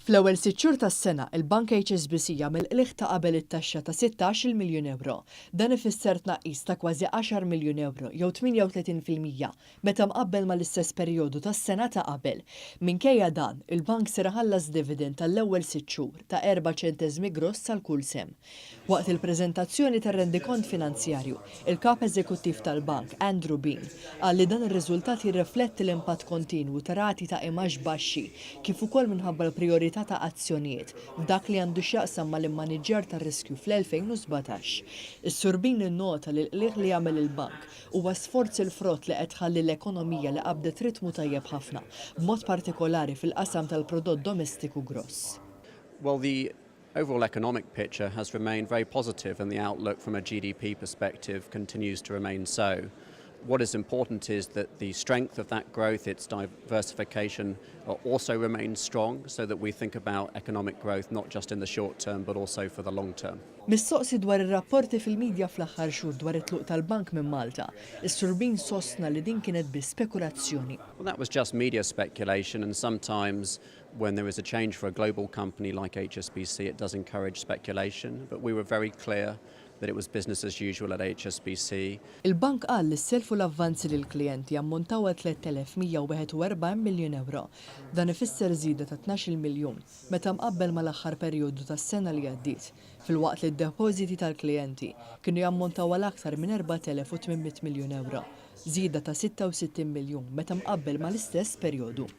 Fl-ewwel 6 xhur tas-sena, il-Bank HSBC għamel qligħ ta' qabel it-taxxa ta' 16-il miljun ewro. Dan ifisser tnaqqis ta' kważi għaxar miljun ewro jew 38% meta mqabbel mal-istess perjodu tas-sena ta' qabel. Minkejja dan, il-bank ser iħallas dividend tal-ewwel 6 xhur ta' 4 ċenteżmi gross għal kull sehem. Waqt il-preżentazzjoni tar-rendikont finanzjarju, il-Kap Eżekuttiv tal-Bank, Andrew Beane, qal li dan ir-riżultat jirrifletti l-impatt kontinwu ta' rati ta' imgħax baxxi kif ukoll minħabba l-prijorità ta' azzjonijiet f'dak li għandu x'jaqsam mal-immaniġġjar tar-riskju fl-2017. Is-Sur Beane innota li l-qligħ li għamel il-bank huwa sforz il-frott li qed tħalli l-ekonomija li qabdet ritmu tajjeb ħafna, b'mod partikolari fil-qasam tal-prodott domestiku gross. Well, the overall economic picture has remained very positive and the outlook from a GDP perspective continues to remain so. What is important is that the strength of that growth, its diversification, also remains strong so that we think about economic growth not just in the short term but also for the long term. Mistoqsi dwar ir-rapporti fil-medja fl-aħħar xhur dwar it-tluq tal-bank minn Malta, is-Sur Beane sostna li din kienet biss spekulazzjoni. Well, that was just media speculation, and sometimes when there is a change for a global company like HSBC, it does encourage speculation. But we were very clear that it was business as usual at HSBC. Il-bank qal li s-self u l-avvanzi lill-klijenti ammontaw għal 3141 miljun ewro. Dan ifisser żieda ta' 12 miljun meta mqabbel mal-aħħar perjodu tas-sena li għaddiet, filwaqt li d-depożiti tal-klijenti kienu jammontaw għal aktar minn 4800 miljun ewro, żieda ta' 66 miljun meta mqabbel mal-istess perjodu.